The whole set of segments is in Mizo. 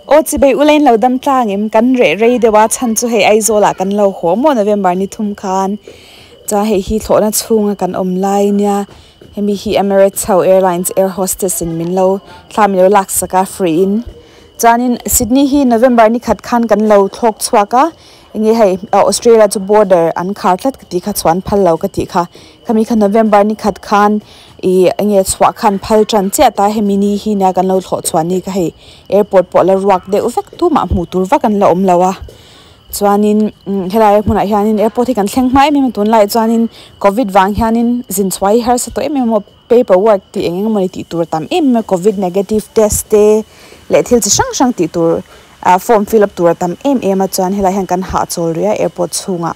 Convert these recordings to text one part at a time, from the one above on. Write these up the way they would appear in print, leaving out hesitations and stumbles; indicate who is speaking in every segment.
Speaker 1: Aw chibei ula in lo dam tlang em kan reh rei deuh a chhan chu hei Aizawl ah kan lo haw maw November ni thum khan chuan hei hi thlawhna chhunga kan awm lai nia hemi hi Emirates ho airlines air hostess in min lo thla min lo lak sak a free in chuanin Sydney hi November ni khat khan kan lo thlawk chhuak a enge hei Australia chu border an khar tlat ka tih kha chhuan phal lo ka tih kha khami kha November ni khat khan Ih enge chhuah khan phal tan chiah ta hemi ni hi nia kan lo thlawh chhuah ni ka hei airport pawh la ruak deuh vek tumah hmuh tur vak an la awm lo a chuanin helai hmunah hianin airport hi kan thleng hma em em a tunlaiah chuanin covid vang hianin zin chhuah hi harsa tawh em em a paper work tih eng eng emawni tih tur a tam em em a covid negative test te leh thil chi hrang hrang tih tur ah form fill up tur a tam em em a chuan helaiah hian kan hahchawl rih a airport chhungah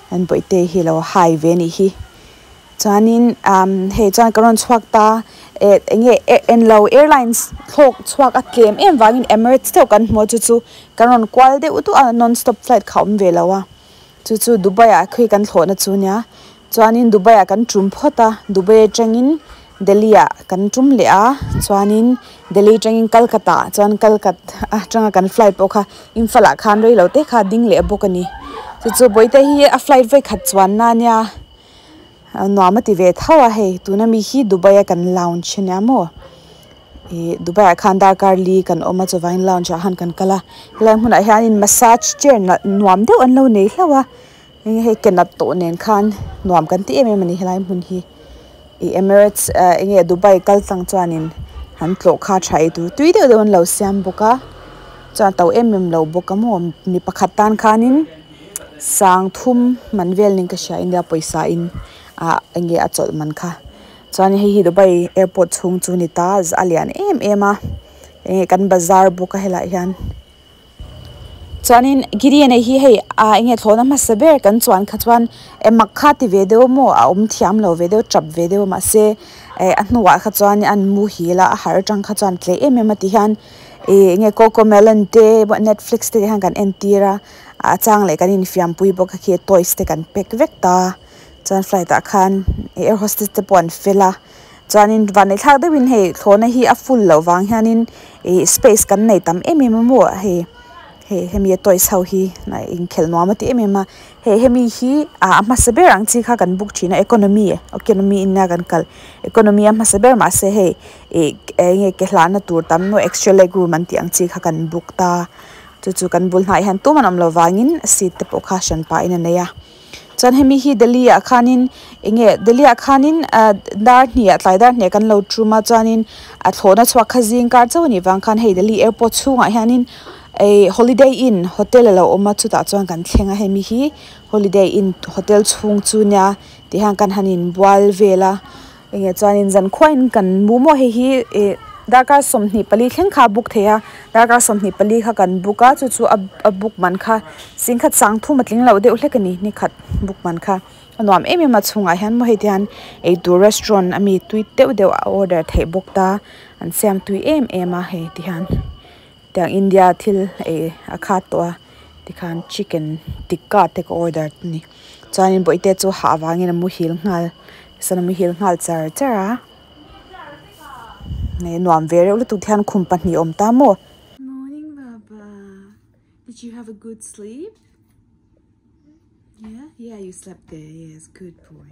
Speaker 1: an bawihte hi a lo hai ve a nih hi. Chuanin umm hei chuan ka rawn chhuak ta eh eng nge englo airlines thlawk chhuak a tlem em vangin Emirates deuh kan hmu a chu chu kan rawn kual deuh duah a non stop flight kha a awm ve lo a chu chu Dubai ah khi kan thlawhna chu nia chuanin Dubai ah kan tum phawt a Dubai atangin Delhi ah kan tum leh a chuanin Delhi atangin Kolkata ah chuan Kolkata atanga kan flight pawh kha Imphal ah khan reilo te kha a ding leh bawk a ni chu chu bawihte hi a flight vawikhat chuanna ania. Nuam a ti ve tho a hei tuna mi hi Dubai a kan lounge ania maw ih Dubai ah khan darkar li kan awm a chuvangin lounge ah khan kan kal a helai hmunah hianin massage chair nuam deuh an lo nei hlauh a eng hei ke nat tawh nen khan nuam kan ti em em a ni helai hmun hi ih Emirates ah eng nge Dubai kal tlang chuanin han tlawh kha tha ei tur tui deuh deuh an lo siam bawk a chuan a to em em lo bawk a maw mi pakhat tan khanin. Sang thum man vel niin ka hria India pawisa in ah enge a chawlh man kha chuan hei hi Dubai airport chhung chu ni ta a lian em em a enge kan bazar bawk a helaiah hian chuanin Gideon-a hi hei ah enge thlawhna hmasa ber kan chuan kha chuan eng mak kha ti ve deuh maw a awm thiam lo ve deuh tap ve deuh mahse eh a hnuah kha chuan an muhil a a harh atang kha chuan tleh em em a ti hian ih enge cocomelon te netflix te hian kan entir a. A chang leh kan infiampui bawk a khi toys te kan pack vek ta chuan flight ah khan air hostess te pawh an fel a chuanin vanneih thlak deuhin hei thlawhna hi a full loh vang hianin ih space kan nei tam em em a maw hei hei hemi a toys ho hi inkhelh nuam a ti em em a hei hemi hi ah a hmasa ber ang chi kha kan book thin a economy economy in a kan kal economy a hmasa ber mahse hei ih eng nge ke hlahna tur tam emaw extra leg room an tih ang chi kha kan book ta. Chu chu kan bul hnaiah hian tum an awm lo vangin seat te pawh kha hran pahin a nei a chuan hemi hi Delhi ah khanin eng nge Delhi ah khanin ah dar hnih ah tlai dar hnih ah kan lo tum a chuanin a thlawhna chhuak kha zing kar chauh a nih vang khan hei Delhi airport chhungah hianin ih holiday inn hotel a lo awm a chutah chuan kan thleng a hemi hi holiday inn hotel chhung chu nia ti hian kan han inbual vel a. Enge chuanin zankhuain kan mu maw hei hi ih darkar 24 thleng kha a book thei a darkar 24 kha kan book a chu chu a book man kha singkhat sang thum a tling loh deuh hlek a ni nikhat book man kha a nuam em em a chhungah hian maw hei te hian eitur restaurant ami tui deuh deuh a order theih bawk ta an siam tui em em a hei ti hian tiang India thil ei a khat tawh a tikhan chicken tikka te ka order a ni chuanin bawihte chu hah vangin a muhil nghal. Sana muhil nghal char char a hei nuam ve reuh lutuk te hian khum pahnih a awm ta maw. Morning baba did you have a good sleep yeah yeah you slept there yes good boy.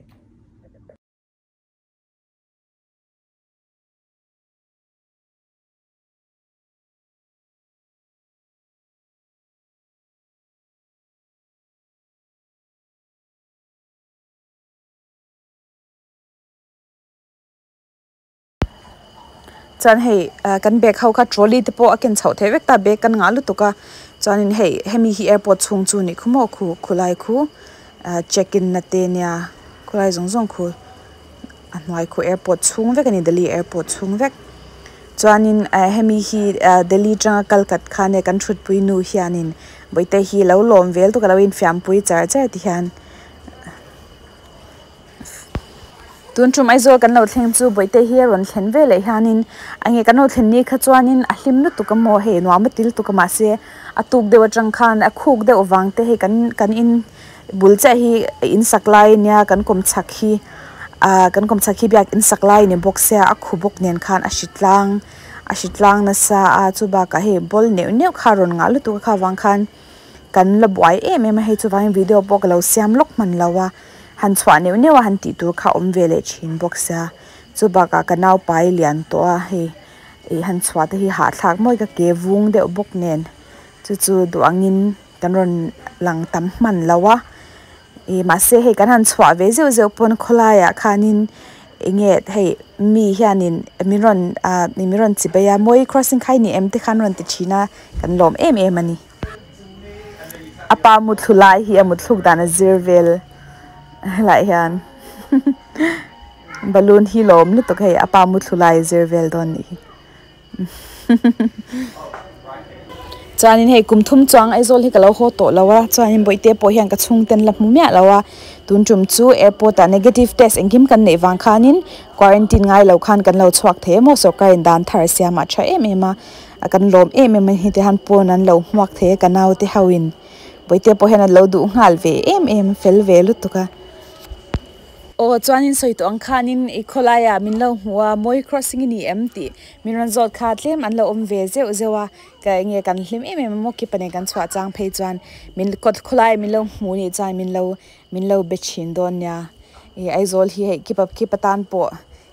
Speaker 1: Chuan hei ah kan bag ho kha trolley te pawh a ken chhoh theih vek ta bag kan ngah lutuk a chuanin hei hemi hi airport chhung chu ni khu maw khu khulai khu ah check in na te nia khulai zawng zawng khu a hnuai khu airport chhung vek a ni Delhi airport chhung vek chuanin ah hemi hi ah Delhi atanga kalkat khan e kan thutpui nu hianin bawihte hi lo lawm vel tuk a lo infiampui char char ti hian. Tun tum Aizawl kan lo thleng chu bawihte hi a rawn thlen ve leh hianin enge kan lo thlen ni kha chuanin a hlim lutuk a maw hei nuam a ti lutuk a mahse a tuk deuh atang khan a khuk deuh vang te hei kan kan in bul chiah hi in sak lai ania kan kawm chhak hi ah kan kawm chhak hi biak in sak lai a ni bawk sia a khu bawk nen khan a hri tlang. a hritlang nasa a chubakah hei bawl neuh neuh kha a rawn ngah lutuk a kha vang khan kan la buai em em a hei chuvangin video pawh ka lo siam lawk hman lo a han chhuah neuh neuh a han tih tur kha a awm ve leh thin bawk sia chubakah ka naupai lian tawh a hei ih han chhuah te hi hahthlak mawi ka ke vung deuh bawk nen chu chu duh angin kan rawn lang tam hman lo a ih mahse hei kan han chhuah ve zeuh zeuh pawn khawlaiah khanin eng nge hei mi hianin min rawn ah min rawn chi bai a mawi crossing kha i ni em te khan rawn ti thin a kan lawm em em a ni. A pa muthlu lai hi a muthluk dan a zir vel helaiah hian balloon hi lawm lutuk hei a pa muthlu lai a zir vel dawn nih hi. Chuanin hei kum thum chuang Aizawl hi ka lo haw tawh lo a, chuanin bawihte pawh hian ka chhungte an la hmu miah lo a, tun tum chu airport ah negative test engkim kan neih vang khanin quarantine ngai lo khan kan lo chhuak thei a maw sorkar in dan thar siam ah tha em em a, kan lawm em em a ni heti han pawn an lo hmuak thei a ka naute ho in bawihte pawh hian an lo duh nghal ve em em fel ve lutuk a. Aw chuanin sawi tawh ang khanin i khawlaiah min lo hmu a, mawi crossing i ni em tih min rawn zawt kha tlem an lo awm ve zeuh zeuh a, ka enge kan hlim em em a maw kipa nen kan chhuah chang phei chuan min kawt khawlaiah min lo hmu nih chuan min lo min lo be thin dawn nia, ih Aizawl hi hei kipa kipa tan pawh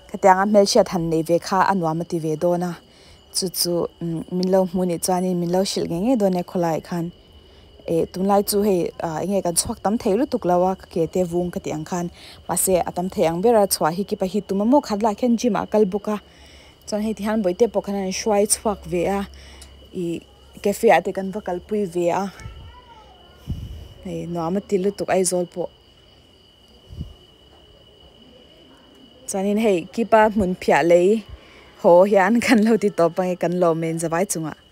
Speaker 1: khatianga hmelhriat han nei ve kha a nuam a ti ve dawn a, chu chu min lo hmu nih chuanin min lo hrilh ngei ngei dawn nia khawlaiah khan. Eh tunlai chu hei ah enge kan chhuak tam thei lutuk lo a ka ke te vung ka tih ang khan mahse a tam thei ang ber a chhuah hi kipa hi tum a maw khat lah khian gym ah a kal bawk a chuan hei tihian bawihte pawh khan an hruai chhuak ve a ih cafe ah te kan va kalpui ve a hei nuam a ti lutuk Aizawl pawh. Chuanin hei kipa hmun phiah lei haw hian kan lo ti tawp ang e kan lawm e in zavai chungah.